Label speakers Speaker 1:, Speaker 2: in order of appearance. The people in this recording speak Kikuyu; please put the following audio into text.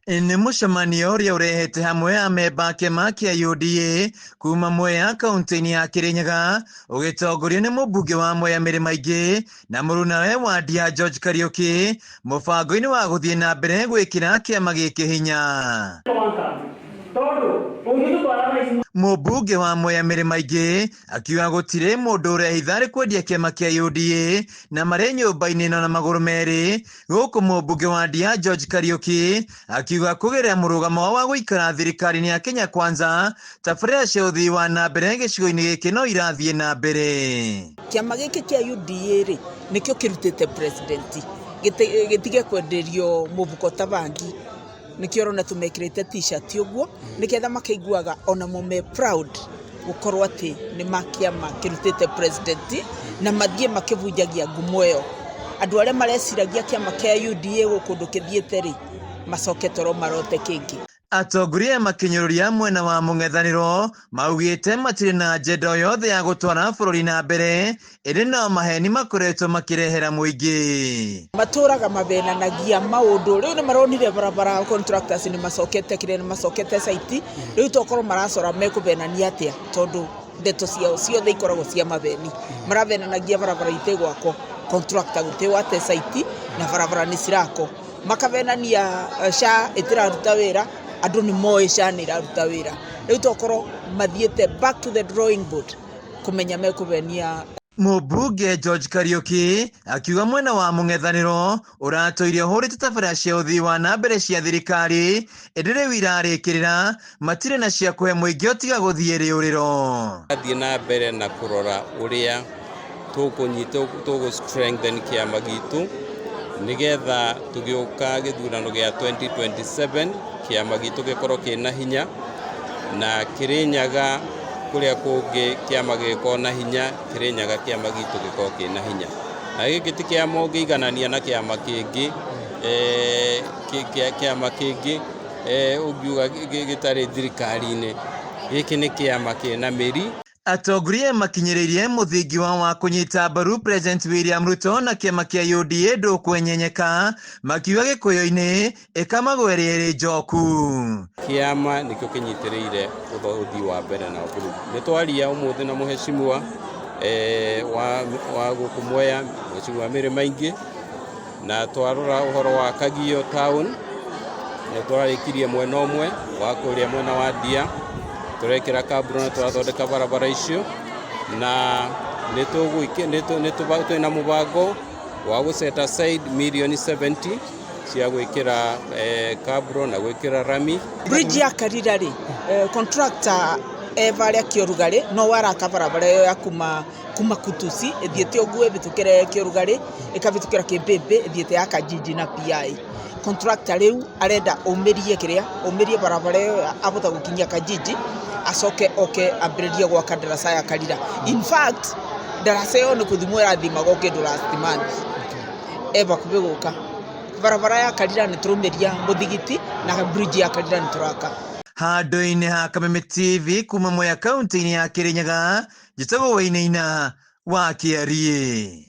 Speaker 1: Nĩ mũcemanio ũrĩa ũrehete hamwe amemba a kĩama kĩa UDA kuma Mwea kaunti-inĩ ya Kĩrĩnyaga ũgĩtongorio nĩ mũmbunge wa Mwea Mĩrĩma Ingĩ na mũrunawe wa Ndia George Kariũki mũbango-inĩ wa gũthiĩ na mbere gwĩkĩra kĩama gĩkĩ hinya. Mũmbunge wa Mwea Mĩrĩma Ingĩ akiuga gũtirĩ mũndũ ũrehitha arĩ kwendia kĩama kĩa UDA na marĩ nyũmba-inĩ ĩno na magũrũ merĩ. Gũkũ mũmbunge wa Ndia George Kariũki akiuga kũgerera mũrũgamo wao wa gũikara thirikari-inĩ ya Kenya Kwanza, tabarĩra cia ũthii wa na mbere gĩcigo-inĩ gĩkĩ no irathiĩ na mbere.
Speaker 2: Kĩama gĩkĩ kĩa UDA rĩ, nĩkĩo kĩrutĩte president gĩtige kwenderio mũbuko ta bangi, nĩkĩo ũrona tũmekĩrĩte t-shirt ũguo, nĩgetha makaiguaga onamo me proud gũkorwo atĩ nĩ ma kĩama kĩrutĩte president, na mathiĩ makĩbunjagia ngumo ĩyo. Andũ arĩa mareciragia kĩama kĩa UDA gwĩ kũndũ kĩthiĩte rĩ, macoke toro marote kĩngĩ.
Speaker 1: Atongoria aya makĩnyũrũria mwena wa mũng'ethanĩro maugĩte matirĩ na agenda o yothe ya gũtwara bũrũri na mbere ĩndĩ no maheni makoretwo makĩrehera mũingĩ.
Speaker 2: Matũraga mabenanagia maũndũ, rĩu nĩ maronire barabara contractors nĩ macokete kĩrĩa nĩ macokete site, rĩu tokorwo maracora mekũbenania atĩa tondũ ndeto ciao ciothe ikoragwo cia mabeni. Marabenanagia barabara itigwakwo, contractor gũtirĩ wate site na barabara nĩ cirakwo. Makabenania SHA ĩtiraruta wĩra, andũ nĩ moĩ SHA nĩ ĩraruta wĩra. Rĩu tokorwo mathiĩte back to the drawing board kũmenya mekũbenia.
Speaker 1: Mũmbunge George Kariũki akiuga mwena wa mũng'ethanĩro ũratũire ũhũrĩte tabarĩra cia ũthii wa na mbere cia thirikari ĩndĩ rĩu irarĩkĩrĩra matirĩ na cia kũhe mũingĩ o tiga gũthiĩ rĩũrĩro.
Speaker 3: Tũrathiĩ na mbere na kũrora ũrĩa tũkũnyita tũgũ strengthen kĩama gitũ nĩgetha tũgĩũka gĩthurano gĩa 2027 kĩama gitũ gĩkorwo kĩna hinya na Kĩrĩnyaga kũrĩa kũngĩ kĩama gĩgĩkorwo na hinya Kĩrĩnyaga kĩama gitũ gĩkorwo kĩna hinya na gĩkĩ ti kĩama ũngĩiganania na kĩama kĩngĩ kĩama kĩngĩ ũngiuga gĩtarĩ thirikari-inĩ gĩkĩ nĩ kĩama kĩna mĩri.
Speaker 1: Atongoria makinyĩrĩirie mũthingi wao wa kũnyita mbaru President William Ruto na kĩama kĩa UDA ndũkwenyenyeka, makiuga Gĩkũyũ-inĩ ĩkamagweria ĩrĩ njoku.
Speaker 3: Kĩama nĩkĩo kĩnyitĩrĩire ũthii wa mbere na bũrũri. Nĩ twaria ũmũthĩ na mũhecimiwa wa gũkũ Mwea, mũhecimiwa Mĩrĩma Ingĩ, na twarora ũhoro wa Kagio town, nĩ tũrarĩkirie mwena ũmwe wa kũrĩa mwena wa Ndia, tũrekĩra kaburo na tũrathondeka barabara icio, na twĩna mũbango wa gũ set aside mirioni 70 cia gwĩkĩra kaburo na gwĩkĩra rami.
Speaker 2: Bridge ya Karira rĩ, contractor e varĩa Kĩorugarĩ no we araka barabara ĩyo ya kuma kuma Kutusi ĩthiĩte ũguo ĩbĩtũkĩre Kĩorugarĩ ĩkabĩtũkĩra Kĩmbĩmbĩ ĩthiĩte ya Kajiji na PI. Contractor rĩu arenda aumĩrie kĩrĩa, aumĩrie barabara ĩyo abota gũkinyia Kajiji acoke oke ambĩrĩrie gwaka ndaraca ya Karira. In fact ndaraca ĩyo nĩ kũthimwo ĩrathimagwo kĩndũ last month, ĩ bakubĩ gũka. Barabara ya Karira nĩ tũraumĩria mũthigiti na bridge ya Karira nĩ tũraka.
Speaker 1: Handũ-inĩ ha Kameme TV kuma Mwea kaunti-inĩ ya Kĩrĩnyaga, njĩtagwo Wainaina wa Kĩariĩ.